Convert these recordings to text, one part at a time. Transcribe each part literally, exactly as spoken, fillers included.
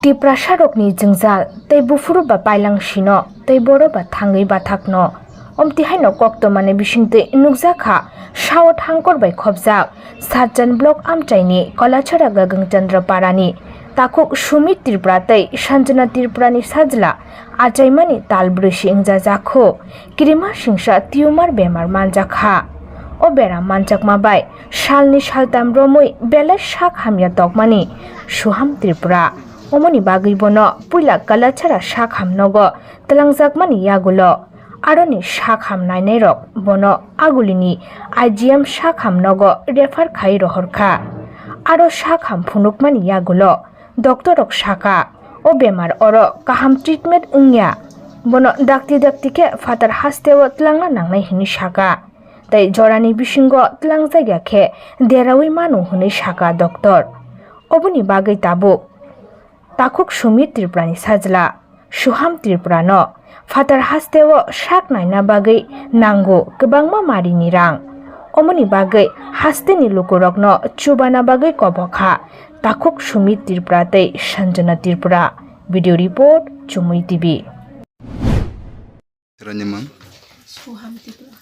Tiprasarokni jwngjal tei buphuru ba pailang sino tei boro ba thangwi bathakno. Omtihaino koktwmani bisingtwi nukjakha sao thangkor bai khopjak Satjan block amchaini Kolachara Gagangchandra parani takhuk Sumit Tripura tei Sanjana Tripurani sajla achaimani tal brwi si wngjajakhu kirima singsa tumor bemar manjakha. O beram manjakma bai salni saltam romwi belai sak hamya tokmani Suham Tripura. Omoni bagwi bono puila Kalachara sak ham nogo twlangjakmani yagulo aroni sak ham nainairok bono agulini I G M sak ham nogo refer khai rohorkha. Aro sak ham phunukmani yagulo doctor rok saka, o bemar oro kaham treatment wngya. Bono dakti dakti khe phatar hasteo twlangna nangnai hwnwi saka. Tei jorani bisingo twlangjakya khe deraui mano hwnwi saka doctor. Oboni bagwi tabuk takhuk Sumit Tripurani sajla Suham Tripurano phatar hasteo sak naina bagwi nango kwbangma marini rang. Omoni bagwi hasteni lukurokno chubana bagwi kobokha takhuk Sumit Tripura tei Sanjana Tripura. Video report, Chumui T V. Sirani mang? Suham Tripura.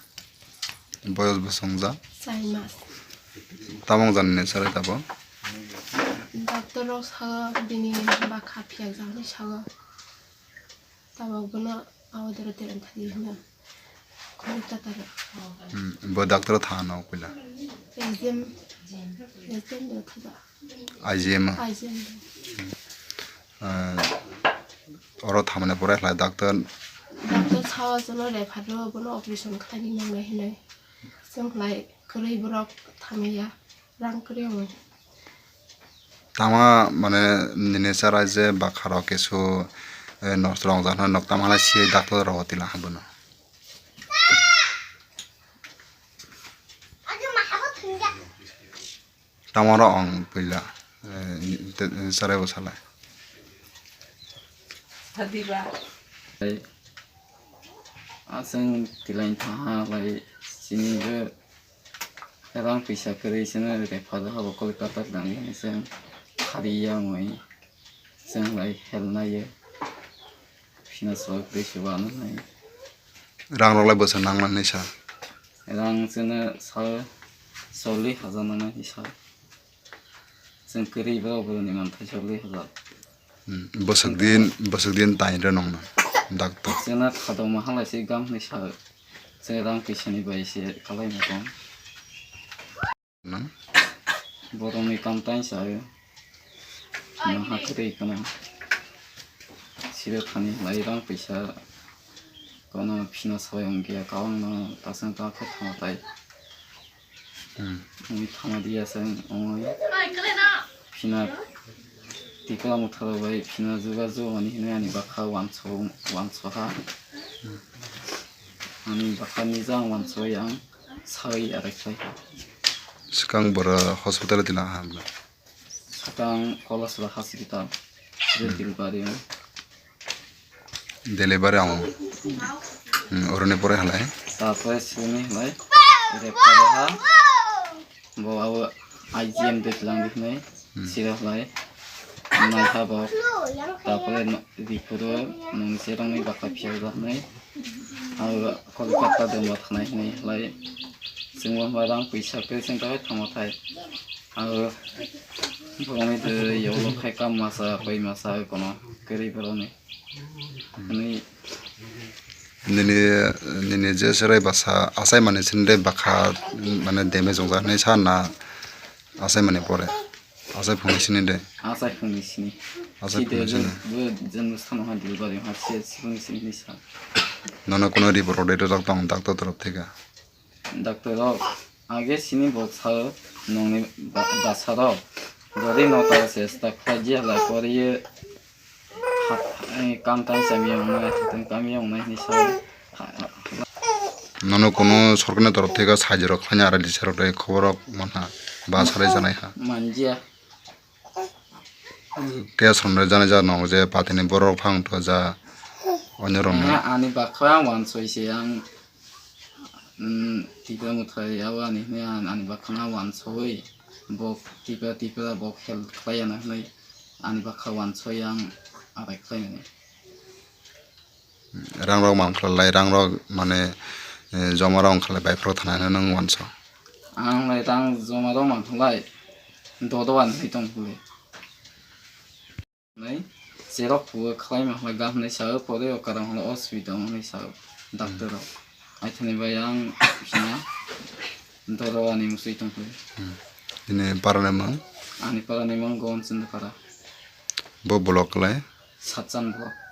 Boyos bosong ja? Chai mas. Tamong jani ne sarai tabo? Doctor rok sao bini bakha phiya jani sao. Tabo bono awo doro doro thadi hino. Khuluk tataro. Hmm, bo doctor tha no kuila. Exam, exam doro thada. I G M. I G M. Ah, oro thamani pore khlai doctor. Doctor sao jono refer ro bono operation khlaini nangnai hinwi. Chwng khlai kwrwi borok thamaya rang kwrwi wngwi. Tama mane nini chara je bakha rok kesu, eh, nosto rok jana nok tama lai si doctor rok tila habono. Tamoro ang puila, eh, te-, sarai bo salai. Sadiba. Aseng tilain thaha lai sini je rang pisa kwrwi sini refer habo Kolkata dang seng khari ya mui seng lai hel na ye. Phina sok tei se wano nai. Rang rok lai bwsa nang man nai sa. Rang chwngno sa chollish hajar nang nai sa. Chwng kwrwi borok boroni manthai chollish hajar. Hmm, bwswk din, bwswk din tain rw nong nang doctor. Chwngno khadokma halai se gam hinwi sa. Chwng rang pisani bai se kalai ma tong. Nang? Borokni kam taisa o. Maha kwrwi kono. Siro thani lai rang pisa kono phina soi wngkhe kawang no tasang ta khe thangtai. Hmm. Wngwi thangma diya se wngwi. Phina tikla muthalo bai phina juga ju ani hinwi ani bakha wanso wanso ha. Ani bakha ni jang wanso yang. Sawi arai khlai. Swkang bwrwi hospital o tila ha bwla. Swkang Kolasra hospital. Hmm. Delivery o. Delivery ang. Hmm, oroni pore halai. Tapore sini halai. Refer ha. Bo abo I G M de tlang dikhnai. Hmm. Sira halai. Nai ha bo. Tapore no, ripuro nung serang ni bakha phiya jaknai. Abo Kolkata de mo thanai hinwi halai. Chwngbo hwnba rang pisa khe chwng tawai thangma thai. Abo borokni de yolo khai kam masa, koi masa kono kwrwi borokni. Hinwi nini, nini je serai basa achai mani sini de bakha mane damage wngjak hinwi sa na achai mani pore? Achai phungni sini de. Achai phungni sini. Achai phungni sini. Bo jeng sano ha delivery ha se phungni sini sa. Nono kono report order rok tong doctor torof theka? Doctor rok age sini bo sao nongni ba-, basa rok. Jodi no ta se sta khlai je la pore ye ha, eh, kam tam sami yong na, hatem kam yong na hinwi sao. Nono kono sorkarni torof theka sajwk rok khlaina aro lisa rok tei khobor rok manha ba sarai janai ha. Manjia. Khe sonre jani ja nong je patini borok phang to ja onyo rong. Ani bakha ang wansoi se ang, mm, Tipra Mothai abo ani hwnwi ang ani bakha no wansoi bok Tipra Tipra bok help khlai ya na hwnwi Ani bakha wansoi ang arai khlaimani. Rang rok mang khlai lai, rang rok mane, eh, joma rok wng khlai bai phro thanai no nung wanso. Ang lai rang joma rok mang khlai dodo ani tong khlai. Nai, cherok phuo khlai ma khlai gam nai sao, pore o karang holo osubida wng nai sao, doctor rok. Aithani bai ang khina, doro ani musui tong khlai. Hmm. Ini para ni mang? Ani para ni mang Gon Chindapara. Bo block khlai? Satchan block.